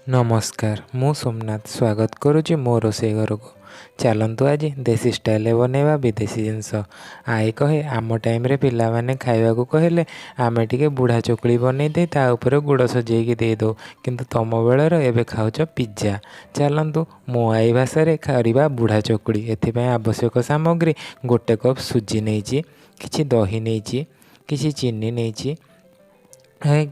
ନମସ୍କାର, ମୁଁ ସୋମନାଥ ସ୍ୱାଗତ କରୁଛି ମୋ ରୋଷେଇ ଘରକୁ। ଚାଲନ୍ତୁ, ଆଜି ଦେଶୀ ଷ୍ଟାଇଲରେ ବନେଇବା ବିଦେଶୀ ଜିନିଷ। ଆଈ କହେ, ଆମ ଟାଇମ୍ରେ ପିଲାମାନେ ଖାଇବାକୁ କହିଲେ ଆମେ ଟିକେ ବୁଢ଼ା ଚକୁଳି ବନେଇ ଦେଇ ତା ଉପରେ ଗୁଡ଼ ସଜେଇକି ଦେଇଦେଉ, କିନ୍ତୁ ତମ ବେଳର ଏବେ ଖାଉଛ ପିଜ୍ଜା। ଚାଲନ୍ତୁ, ମୋ ଆଈ ଭାଷାରେ କରିବା ବୁଢ଼ା ଚକୁଳି। ଏଥିପାଇଁ ଆବଶ୍ୟକ ସାମଗ୍ରୀ: 1 କପ୍ ସୁଜି ନେଇଛି, କିଛି ଦହି ନେଇଛି, କିଛି ଚିନି ନେଇଛି,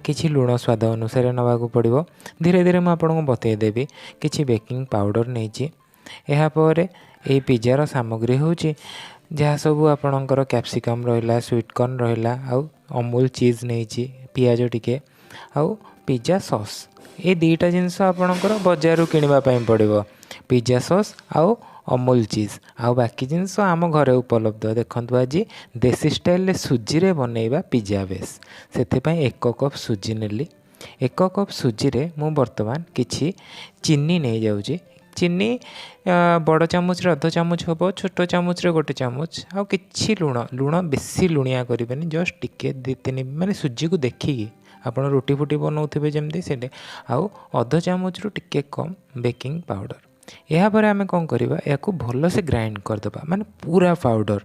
କିଛି ଲୁଣ ସ୍ୱାଦ ଅନୁସାରେ ନେବାକୁ ପଡ଼ିବ। ଧୀରେ ଧୀରେ ମୁଁ ଆପଣଙ୍କୁ ବତେଇଦେବି। କିଛି ବେକିଂ ପାଉଡ଼ର ନେଇଛି। ଏହାପରେ ଏଇ ପିଜ୍ଜାର ସାମଗ୍ରୀ ହେଉଛି ଯାହା ସବୁ ଆପଣଙ୍କର କ୍ୟାପ୍ସିକମ୍ ରହିଲା, ସୁଇଟ୍ କର୍ନ ରହିଲା, ଆଉ ଅମୁଲ ଚିଜ୍ ନେଇଛି, ପିଆଜ ଟିକେ ଆଉ ପିଜ୍ଜା ସସ୍। ଏ 2ଟା ଜିନିଷ ଆପଣଙ୍କର ବଜାରରୁ କିଣିବା ପାଇଁ ପଡ଼ିବ, ପିଜ୍ଜା ସସ୍ ଆଉ ଅମୁଲ ଚିଜ୍। ଆଉ ବାକି ଜିନିଷ ଆମ ଘରେ ଉପଲବ୍ଧ। ଦେଖନ୍ତୁ, ଆଜି ଦେଶୀ ଷ୍ଟାଇଲରେ ସୁଜିରେ ବନେଇବା ପିଜ୍ଜା ବେସ୍। ସେଥିପାଇଁ 1 କପ୍ ସୁଜି ନେଲି। 1 କପ୍ ସୁଜିରେ ମୁଁ ବର୍ତ୍ତମାନ କିଛି ଚିନି ନେଇଯାଉଛି। ଚିନି ବଡ଼ ଚାମଚରେ ଅଧ ଚାମଚ ହେବ, ଛୋଟ ଚାମଚରେ 1 ଚାମଚ, ଆଉ କିଛି ଲୁଣ। ଲୁଣ ବେଶୀ ଲୁଣିଆ କରିବେନି, ଜଷ୍ଟ ଟିକେ 2-3, ମାନେ ସୁଜିକୁ ଦେଖିକି, ଆପଣ ରୁଟି ଫୁଟି ବନଉଥିବେ ଯେମିତି ସେଇଟା, ଆଉ ଅଧ ଚାମଚରୁ ଟିକେ କମ୍ ବେକିଂ ପାଉଡ଼ର। ଏହାପରେ ଆମେ କ'ଣ କରିବା? ଏହାକୁ ଭଲସେ ଗ୍ରାଇଣ୍ଡ କରିଦେବା, ମାନେ ପୁରା ପାଉଡ଼ର,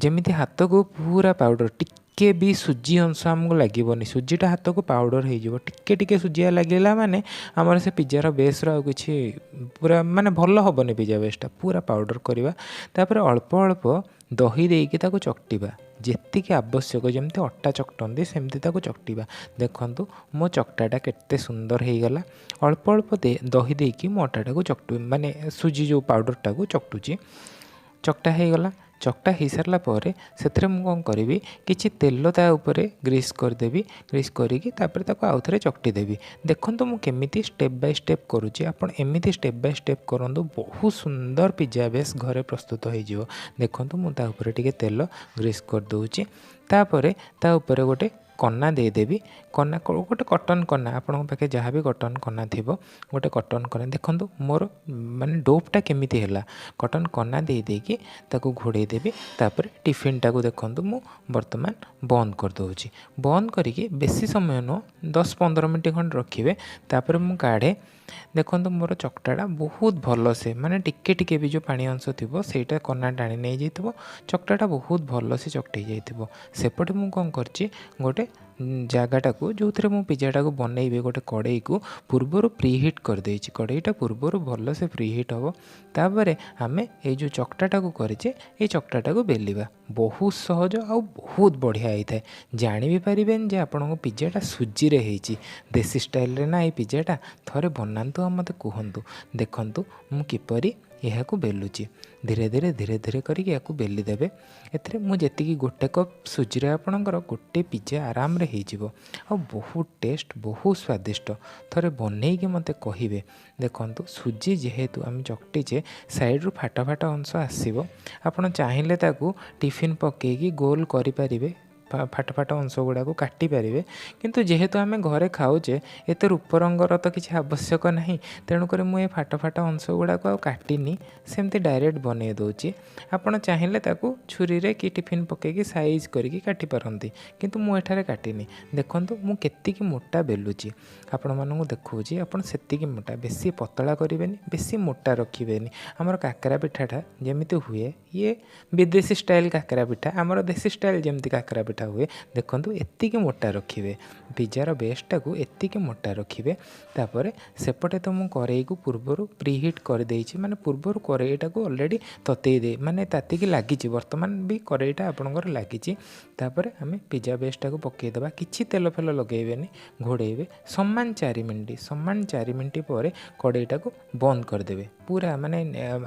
ଯେମିତି ହାତକୁ ପୁରା ପାଉଡ଼ର, ଟିକେ ବି ସୁଜି ଅଂଶ ଆମକୁ ଲାଗିବନି, ସୁଜିଟା ହାତକୁ ପାଉଡ଼ର ହେଇଯିବ। ଟିକେ ଟିକେ ସୁଜିଆ ଲାଗିଲା ମାନେ ଆମର ସେ ପିଜ୍ଜାର ବେସ୍ର ଆଉ କିଛି ପୁରା ମାନେ ଭଲ ହେବନି ପିଜ୍ଜା ବେସ୍ଟା। ପୁରା ପାଉଡ଼ର କରିବା। ତାପରେ ଅଳ୍ପ ଅଳ୍ପ ଦହି ଦେଇକି ତାକୁ ଚକଟିବା, ଯେତିକି ଆବଶ୍ୟକ। ଯେମିତି ଅଟା ଚକଟନ୍ତି, ସେମିତି ତାକୁ ଚକଟିବା। ଦେଖନ୍ତୁ, ମୋ ଚକଟାଟା କେତେ ସୁନ୍ଦର ହେଇଗଲା। ଅଳ୍ପ ଅଳ୍ପ ଦହି ଦେଇକି ମୁଁ ଅଟାଟାକୁ ଚକଟୁ, ମାନେ ସୁଜି ଯେଉଁ ପାଉଡ଼ରଟାକୁ ଚକଟୁଛି। ଚକଟା ହେଇଗଲା। ଚକଟା ହେଇସାରିଲା ପରେ ସେଥିରେ ମୁଁ କ'ଣ କରିବି? କିଛି ତେଲ ତା ଉପରେ ଗ୍ରୀସ୍ କରିଦେବି। ଗ୍ରୀସ୍ କରିକି ତାପରେ ତାକୁ ଆଉଥରେ ଚକଟି ଦେବି। ଦେଖନ୍ତୁ, ମୁଁ କେମିତି ଷ୍ଟେପ୍ ବାଇ ଷ୍ଟେପ୍ କରୁଛି। ଆପଣ ଏମିତି ଷ୍ଟେପ୍ ବାଇ ଷ୍ଟେପ୍ କରନ୍ତୁ, ବହୁତ ସୁନ୍ଦର ପିଜ୍ଜା ବେସ୍ ଘରେ ପ୍ରସ୍ତୁତ ହେଇଯିବ। ଦେଖନ୍ତୁ, ମୁଁ ତା ଉପରେ ଟିକେ ତେଲ ଗ୍ରୀସ୍ କରିଦେଉଛି। ତାପରେ ତା ଉପରେ ଗୋଟେ କନା ଦେଇଦେବି। କନା ଗୋଟେ କଟନ୍ କନା, ଆପଣଙ୍କ ପାଖେ ଯାହା ବି କଟନ୍ କନା ଥିବ, ଗୋଟେ କଟନ୍ କନା। ଦେଖନ୍ତୁ, ମୋର ମାନେ ଡୋପ୍ଟା କେମିତି ହେଲା। କଟନ୍ କନା ଦେଇ ଦେଇକି ତାକୁ ଘୋଡ଼େଇ ଦେବି। ତାପରେ ଟିଫିନ୍ଟାକୁ ଦେଖନ୍ତୁ, ମୁଁ ବର୍ତ୍ତମାନ ବନ୍ଦ କରିଦେଉଛି। ବନ୍ଦ କରିକି ବେଶୀ ସମୟ ନୁହଁ, 10-15 ମିନିଟ୍ ଖଣ୍ଡେ ରଖିବେ। ତାପରେ ମୁଁ କାଢ଼େ। ଦେଖନ୍ତୁ, ମୋର ଚକଟାଟା ବହୁତ ଭଲସେ, ମାନେ ଟିକେ ଟିକେ ବି ଯେଉଁ ପାଣି ଅଂଶ ଥିବ, ସେଇଟା କନା ଟାଣି ନେଇଯାଇଥିବ, ଚକଟାଟା ବହୁତ ଭଲସେ ଚକଟି ଯାଇଥିବ। ସେପଟେ ମୁଁ କ'ଣ କରିଛି? ଗୋଟେ ଜାଗାଟାକୁ, ଯେଉଁଥିରେ ମୁଁ ପିଜ୍ଜାଟାକୁ ବନେଇବି, ଗୋଟେ କଡ଼େଇକୁ ପୂର୍ବରୁ ପ୍ରିହିଟ୍ କରିଦେଇଛି। କଡ଼େଇଟା ପୂର୍ବରୁ ଭଲସେ ପ୍ରିହିଟ୍ ହେବ। ତାପରେ ଆମେ ଏଇ ଯେଉଁ ଚକଟାଟାକୁ କରିଛେ, ଏଇ ଚକଟାଟାକୁ ବେଲିବା। ବହୁତ ସହଜ ଆଉ ବହୁତ ବଢ଼ିଆ ହେଇଥାଏ। ଜାଣି ବି ପାରିବେନି ଯେ ଆପଣଙ୍କ ପିଜ୍ଜାଟା ସୁଜିରେ ହେଇଛି। ଦେଶୀ ଷ୍ଟାଇଲରେ ନା ଏଇ ପିଜ୍ଜାଟା ଥରେ ବନାନ୍ତୁ ଆଉ ମୋତେ କୁହନ୍ତୁ। ଦେଖନ୍ତୁ, ମୁଁ କିପରି ଏହାକୁ ବେଲୁଛି। ଧୀରେ ଧୀରେ ଧୀରେ ଧୀରେ କରିକି ଏହାକୁ ବେଲି ଦେବେ। ଏଥିରେ ମୁଁ ଯେତିକି 1 କପ୍ ସୁଜିରେ ଆପଣଙ୍କର ଗୋଟେ ପିଜ୍ଜା ଆରାମରେ ହେଇଯିବ, ଆଉ ବହୁତ ଟେଷ୍ଟ, ବହୁତ ସ୍ୱାଦିଷ୍ଟ। ଥରେ ବନେଇକି ମୋତେ କହିବେ। ଦେଖନ୍ତୁ, ସୁଜି ଯେହେତୁ ଆମେ ଚକଟିଛେ, ସାଇଡ଼ରୁ ଫାଟ ଫାଟ ଅଂଶ ଆସିବ। ଆପଣ ଚାହିଁଲେ ତାକୁ ଟିଫିନ୍ ପକେଇକି ଗୋଲ କରିପାରିବେ, ଫାଟ ଫାଟ ଅଂଶ ଗୁଡ଼ାକୁ କାଟିପାରିବେ। କିନ୍ତୁ ଯେହେତୁ ଆମେ ଘରେ ଖାଉଛେ, ଏତେ ରୂପ ରଙ୍ଗର ତ କିଛି ଆବଶ୍ୟକ ନାହିଁ। ତେଣୁକରି ମୁଁ ଏ ଫାଟ ଫାଟ ଅଂଶ ଗୁଡ଼ାକୁ ଆଉ କାଟିନି, ସେମିତି ଡାଇରେକ୍ଟ ବନେଇ ଦେଉଛି। ଆପଣ ଚାହିଁଲେ ତାକୁ ଛୁରୀରେ କି ଟିଫିନ୍ ପକେଇକି ସାଇଜ୍ କରିକି କାଟିପାରନ୍ତି, କିନ୍ତୁ ମୁଁ ଏଠାରେ କାଟିନି। ଦେଖନ୍ତୁ, ମୁଁ କେତିକି ମୋଟା ବେଲୁଛି ଆପଣମାନଙ୍କୁ ଦେଖାଉଛି। ଆପଣ ସେତିକି ମୋଟା, ବେଶୀ ପତଳା କରିବେନି, ବେଶୀ ମୋଟା ରଖିବେନି। ଆମର କାକରା ପିଠାଟା ଯେମିତି ହୁଏ, ଇଏ ବିଦେଶୀ ଷ୍ଟାଇଲ୍ କାକରା ପିଠା, ଆମର ଦେଶୀ ଷ୍ଟାଇଲ୍ ଯେମିତି କାକରା ପିଠା ହୁଏ, ଦେଖନ୍ତୁ, ଏତିକି ମୋଟା ରଖିବେ। ପିଜ୍ଜାର ବେସ୍ଟାକୁ ଏତିକି ମୋଟା ରଖିବେ। ତାପରେ ସେପଟେ ତ ମୁଁ କରେଇକୁ ପୂର୍ବରୁ ପ୍ରିହିଟ୍ କରିଦେଇଛି, ମାନେ ପୂର୍ବରୁ କରେଇଟାକୁ ଅଲରେଡ଼ି ତତେଇ ଦେଇ, ମାନେ ତାତିକି ଲାଗିଛି। ବର୍ତ୍ତମାନ ବି କରେଇଟା ଆପଣଙ୍କର ଲାଗିଛି। ତାପରେ ଆମେ ପିଜ୍ଜା ବେସ୍ଟାକୁ ପକାଇଦେବା। କିଛି ତେଲ ଫେଲ ଲଗାଇବେନି, ଘୋଡ଼େଇବେ ସମାନ 4 ମିନିଟ୍। ସମାନ 4 ମିନିଟ୍ ପରେ କଡ଼େଇଟାକୁ ବନ୍ଦ କରିଦେବେ ପୁରା, ମାନେ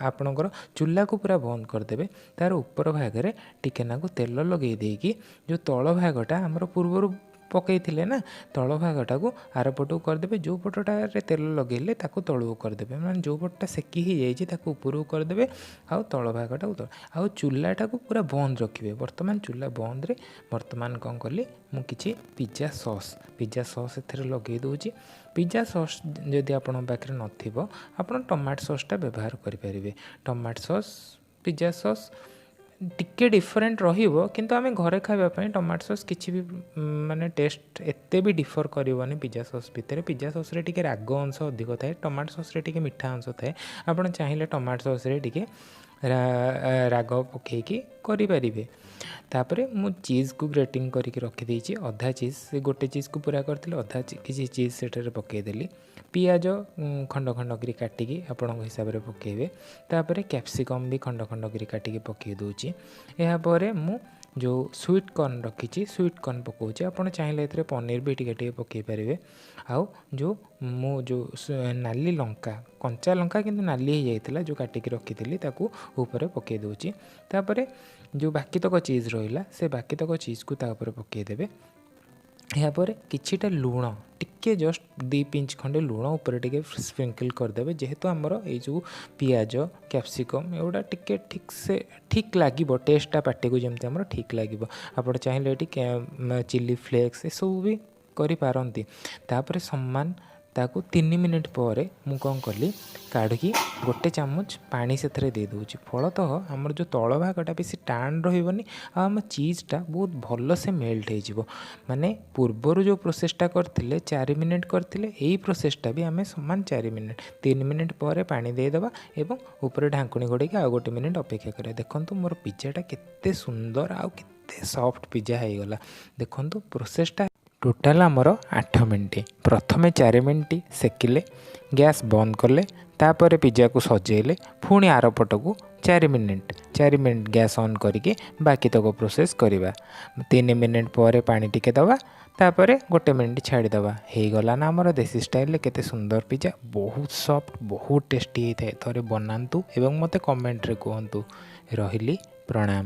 ଆପଣଙ୍କର ଚୁଲାକୁ ପୁରା ବନ୍ଦ କରିଦେବେ। ତାର ଉପର ଭାଗରେ ଟିକେ ନାକୁ ତେଲ ଲଗାଇ ଦେଇକି, ଯେଉଁ ତଳ ଭାଗଟା ଆମର ପୂର୍ବରୁ ପକାଇଥିଲେ ନା, ତଳ ଭାଗଟାକୁ ଆର ପଟକୁ କରିଦେବେ। ଯେଉଁ ପଟଟାରେ ତେଲ ଲଗାଇଲେ ତାକୁ ତଳକୁ କରିଦେବେ, ମାନେ ଯେଉଁ ପଟଟା ସେକି ହେଇଯାଇଛି ତାକୁ ଉପରକୁ କରିଦେବେ ଆଉ ତଳ ଭାଗଟାକୁ ତଳ, ଆଉ ଚୁଲାଟାକୁ ପୁରା ବନ୍ଦ ରଖିବେ। ବର୍ତ୍ତମାନ ଚୁଲା ବନ୍ଦରେ ବର୍ତ୍ତମାନ କ'ଣ କଲି ମୁଁ? କିଛି ପିଜ୍ଜା ସସ୍ ଏଥିରେ ଲଗାଇ ଦେଉଛି। ପିଜ୍ଜା ସସ୍ ଯଦି ଆପଣଙ୍କ ପାଖରେ ନଥିବ, ଆପଣ ଟମାଟୋ ସସ୍ଟା ବ୍ୟବହାର କରିପାରିବେ। ଟମାଟୋ ସସ୍, ପିଜ୍ଜା ସସ୍ ଟିକେ ଡିଫରେଣ୍ଟ ରହିବ, କିନ୍ତୁ ଆମେ ଘରେ ଖାଇବା ପାଇଁ ଟମାଟୋ ସସ୍ କିଛି ବି ମାନେ ଟେଷ୍ଟ ଏତେ ବି ଡିଫର୍ କରିବନି ପିଜା ସସ୍ ଭିତରେ। ପିଜା ସସ୍ରେ ଟିକେ ରାଗ ଅଂଶ ଅଧିକ ଥାଏ, ଟମାଟୋ ସସ୍ରେ ଟିକେ ମିଠା ଅଂଶ ଥାଏ। ଆପଣ ଚାହିଁଲେ ଟମାଟୋ ସସ୍ରେ ଟିକେ ରାଗ ପକାଇକି କରିପାରିବେ। ତାପରେ ମୁଁ ଚିଜ୍କୁ ଗ୍ରେଟିଂ କରିକି ରଖିଦେଇଛି, ଅଧା ଚିଜ୍, ସେ ଗୋଟେ ଚିଜ୍କୁ ପୁରା କରିଥିଲି, ଅଧା କିଛି ଚିଜ୍ ସେଠାରେ ପକାଇଦେଲି। ପିଆଜ ଖଣ୍ଡ ଖଣ୍ଡ କରି କାଟିକି ଆପଣଙ୍କ ହିସାବରେ ପକାଇବେ। ତାପରେ କ୍ୟାପ୍ସିକମ୍ ବି ଖଣ୍ଡ ଖଣ୍ଡ କରି କାଟିକି ପକାଇ ଦେଉଛି। ଏହାପରେ ମୁଁ ଯେଉଁ ସୁଇଟ୍ କର୍ନ ରଖିଛି, ସୁଇଟ୍ କର୍ନ ପକାଉଛି। ଆପଣ ଚାହିଁଲେ ଏଥିରେ ପନିର ବି ଟିକେ ଟିକେ ପକାଇ ପାରିବେ। ଆଉ ଯେଉଁ ମୁଁ ଯେଉଁ ନାଲି ଲଙ୍କା, କଞ୍ଚା ଲଙ୍କା କିନ୍ତୁ ନାଲି ହେଇଯାଇଥିଲା, ଯେଉଁ କାଟିକି ରଖିଥିଲି, ତାକୁ ଉପରେ ପକାଇ ଦେଉଛି। ତାପରେ ଯେଉଁ ବାକିତକ ଚିଜ୍ ରହିଲା, ସେ ବାକିତକ ଚିଜ୍କୁ ତା ଉପରେ ପକାଇଦେବେ। ଏହାପରେ କିଛିଟା ଲୁଣ, ଟିକେ ଜଷ୍ଟ 2 ପିଞ୍ଚ ଖଣ୍ଡେ ଲୁଣ ଉପରେ ଟିକେ ସ୍ପ୍ରିଙ୍କଲ୍ କରିଦେବେ, ଯେହେତୁ ଆମର ଏଇ ଯେଉଁ ପିଆଜ, କ୍ୟାପ୍ସିକମ୍ ଏଗୁଡ଼ା ଟିକେ ଠିକ୍ ସେ ଠିକ୍ ଲାଗିବ, ଟେଷ୍ଟଟା ପାଟିକୁ ଯେମିତି ଆମର ଠିକ୍ ଲାଗିବ। ଆପଣ ଚାହିଁଲେ ଏଠି ଚିଲି ଫ୍ଲେକ୍ସ ଏସବୁ ବି କରିପାରନ୍ତି। ତାପରେ ସମାନ ତାକୁ 3 ମିନିଟ୍ ପରେ ମୁଁ କ'ଣ କଲି, କାଢ଼ିକି ଗୋଟେ ଚାମଚ ପାଣି ସେଥିରେ ଦେଇଦେଉଛି। ଫଳତଃ ଆମର ଯେଉଁ ତଳ ଭାଗଟା ବେଶୀ ଟାଣ ରହିବନି ଆଉ ଆମ ଚିଜ୍ଟା ବହୁତ ଭଲସେ ମେଲ୍ଟ ହେଇଯିବ। ମାନେ ପୂର୍ବରୁ ଯେଉଁ ପ୍ରୋସେସ୍ଟା କରିଥିଲେ 4 ମିନିଟ୍ କରିଥିଲେ, ଏଇ ପ୍ରୋସେସ୍ଟା ବି ଆମେ ସମାନ 4 ମିନିଟ୍, 3 ମିନିଟ୍ ପରେ ପାଣି ଦେଇଦେବା ଏବଂ ଉପରେ ଢାଙ୍କୁଣୀ ଘୋଡ଼େଇକି ଆଉ 1 ମିନିଟ୍ ଅପେକ୍ଷା କରିବା। ଦେଖନ୍ତୁ ମୋର ପିଜ୍ଜାଟା କେତେ ସୁନ୍ଦର ଆଉ କେତେ ସଫ୍ଟ ପିଜ୍ଜା ହେଇଗଲା। ଦେଖନ୍ତୁ, ପ୍ରୋସେସ୍ଟା ଟୋଟାଲ୍ ଆମର 8 ମିନିଟ୍। ପ୍ରଥମେ 4 ମିନିଟ୍ ସେକିଲେ, ଗ୍ୟାସ୍ ବନ୍ଦ କଲେ, ତାପରେ ପିଜ୍ଜାକୁ ସଜେଇଲେ, ପୁଣି ଆର ପଟକୁ 4 ମିନିଟ୍, 4 ମିନିଟ୍ ଗ୍ୟାସ୍ ଅନ୍ କରିକି ବାକିତକ ପ୍ରୋସେସ୍ କରିବା। 3 ମିନିଟ୍ ପରେ ପାଣି ଟିକେ ଦେବା, ତାପରେ 1 ମିନିଟ୍ ଛାଡ଼ିଦେବା। ହେଇଗଲା ନା ଆମର ଦେଶୀ ଷ୍ଟାଇଲରେ କେତେ ସୁନ୍ଦର ପିଜ୍ଜା। ବହୁତ ସଫ୍ଟ, ବହୁତ ଟେଷ୍ଟି ହେଇଥାଏ। ଥରେ ବନାନ୍ତୁ ଏବଂ ମୋତେ କମେଣ୍ଟରେ କୁହନ୍ତୁ। ରହିଲି, ପ୍ରଣାମ।